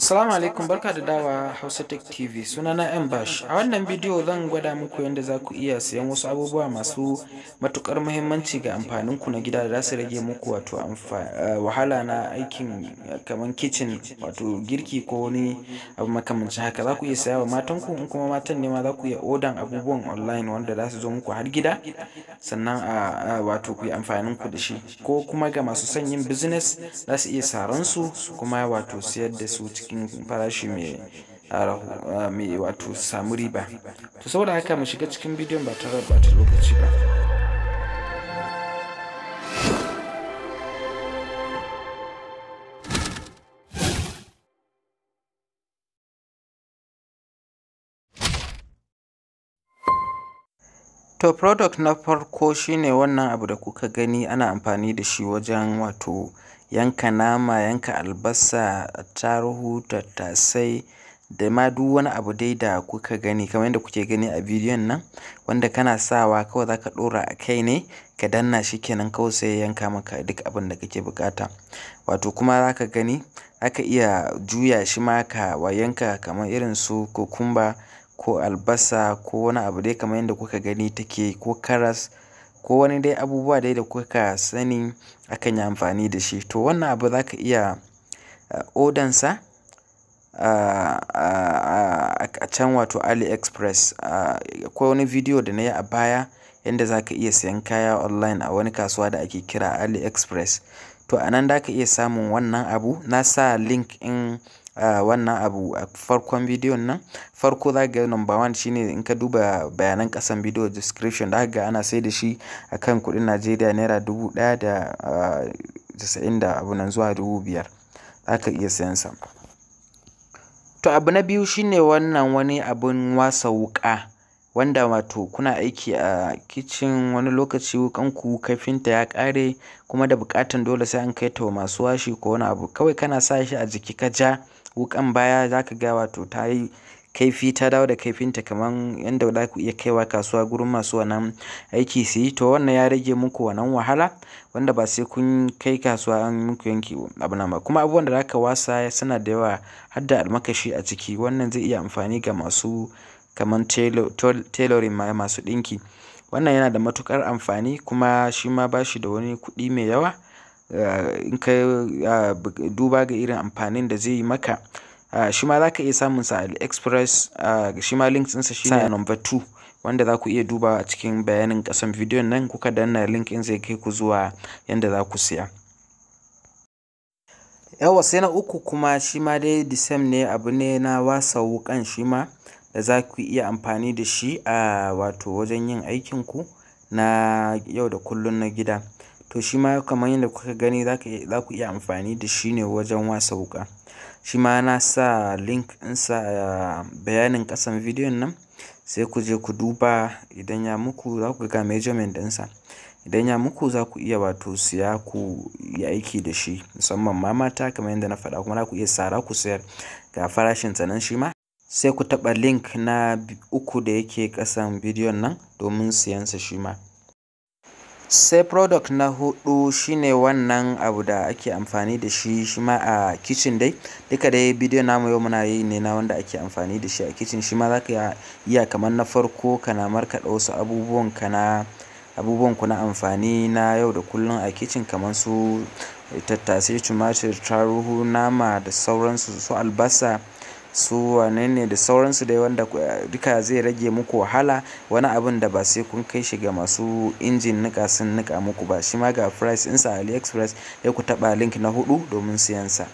Assalamu alaikum, barka da dawa Hausa Tech TV. Sunana M Bash. A wannan bidiyo zan gwada muku yadda za ku iya siyan wasu abubuwa masu matukar muhimmanci ga amfanin ku na gida da za su rage muku wato wahala na aikin kamar kitchen, wato girki ko wani abu makamancin haka. Za ku iya saya wa matanku, in kuma matan ne ma za ku iya odan abubuwan online wanda za su zo muku har gida, sannan a wato ku yi amfanin ku da shi. Ko kuma ga masu son yin business za su iya saran su kuma wato siyar da su cikin farashi mai mai wato samu riba. To saboda haka mu shiga cikin bidiyon ba tare da ɓata lokaci ba. To product na farko shine wannan abu da kuka gani, ana amfani da shi wajen wato yanka nama, yanka albasa, attaruhu, tattasai da ma duk wani abu dai da kuka gani kamar yadda kuke gani a bidiyon nan, wanda kana sawa kawai za ka ɗora a kai ne ka danna shi kenan, kawai sai ya yanka maka duk abin da kake buƙata. Wato kuma za ka gani zaka iya juya shi ma ka wa yanka kamar irin su cucumber ko albasa ko wani abu dai kamar yadda kuka gani take, ko karas ko wani dai abubuwa dai da kuka sani akan yi amfani da shi. To wannan abu za ka iya odansa a can wato AliExpress. Akwai wani bidiyo da na yi a baya yanda za ka iya siyan kaya online a wani kasuwa da ake kira AliExpress. To a nan za ka iya samun wannan abu. Na sa link in wannan abu a farkon bidiyon nan. Farko za ka ga number one shine, in ka duba bayanan ƙasan bidiyo description, za ka ga ana sayar da shi a kan kuɗin Najeriya naira 1,090 da abu nan zuwa 5,000. Za ka iya siyan sa. To abu na biyu shine wannan wani abun wasa wuƙa, wanda wato kuna aiki a kitchen wani lokaci wuƙanku kaifinta ya ƙare kuma da buƙatan dole sai an kai ta wa masu washi ko wani abu. Kawai kana sa shi a jiki ka ja wuƙan baya, za ka ga wato ta yi kaifi, ta dawo da kaifinta kamar yadda za ku iya kaiwa kasuwa gurin masu wannan aiki su yi. To wannan ya rage muku wannan wahala wanda ba sai kun kai kasuwa an muku yanke abu nan ba. Kuma abubuwan da za ka wasa suna da yawa, har da almakashi a ciki. Wannan zai iya amfani ga masu kamar tailoring ma, masu ɗinki. Wannan yana da matuƙar amfani kuma shi ma ba shi da wani kuɗi mai yawa. In ka duba ga irin amfanin da zai yi maka. Shi ma za ka iya samun sa a AliExpress. Shi ma link ɗinsa shine number two, wanda za ku iya dubawa a cikin bayanin ƙasan bidiyon nan. Kuka danna link ɗin zai kai ku zuwa yanda za ku siya. Yauwa, sai na uku kuma shi ma dai the same ne, abu ne na wasa wuƙan shi ma da za ku iya amfani da shi a wato wajen yin aikinku na yau da kullum na gida. To shi ma kamar yadda kuka gani za ku iya amfani da shi ne wajen wasa wuƙa. Shi ma na sa link ɗinsa a bayanin ƙasan bidiyon nan, sai ku je ku duba. Idan ya muku, za ku ga measurement ɗinsa. Idan ya muku, za ku iya wato siya ku yi aiki da shi, musamman ma mata kamar yadda na faɗa, kuma za ku iya sara ku sayar. Ga farashin sa nan shi ma. Sai ku taɓa link na uku da yake ƙasan bidiyon nan domin siyan sa shi ma. Sai product na huɗu shine wannan abu da ake amfani da shi shi ma a kitchen dai. Duka dai bidiyon namu yau muna yi ne na wanda ake amfani da shi a kitchen. Shi ma za ka iya kamar na farko kana markaɗa wasu abubuwan ka na abubuwan ku na amfani na yau da kullum a kitchen, kamar su tattasai, tumatir, taruhu, nama da sauransu, su albasa, su wanene da sauransu dai, wanda duka zai rage muku wahala. Wani abun da ba sai kun kai shi ga masu injin niƙa sun niƙa muku ba. Shi ma ga price ɗinsa a AliExpress, sai ku taɓa link na huɗu domin siyan sa.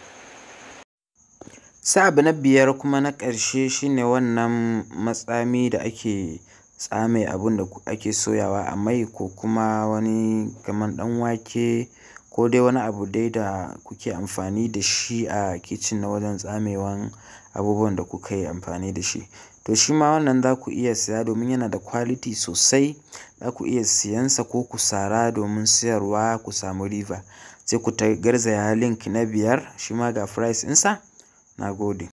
Sai abu na biyar kuma na ƙarshe shine wannan matsami da ake tsame abun da ake soyawa a mai, ko kuma wani kamar ɗan wake ko dai wani abu dai da kuke amfani da shi a kitchen na wajen tsamewan abubuwan da kuka yi amfani da shi. To shi ma wannan za ku iya siya domin yana da quality sosai. Za ku iya siyan sa ko ku sara domin siyarwa ku samu riba. Sai ku garzaya link na biyar, shi ma ga price ɗinsa. Na gode.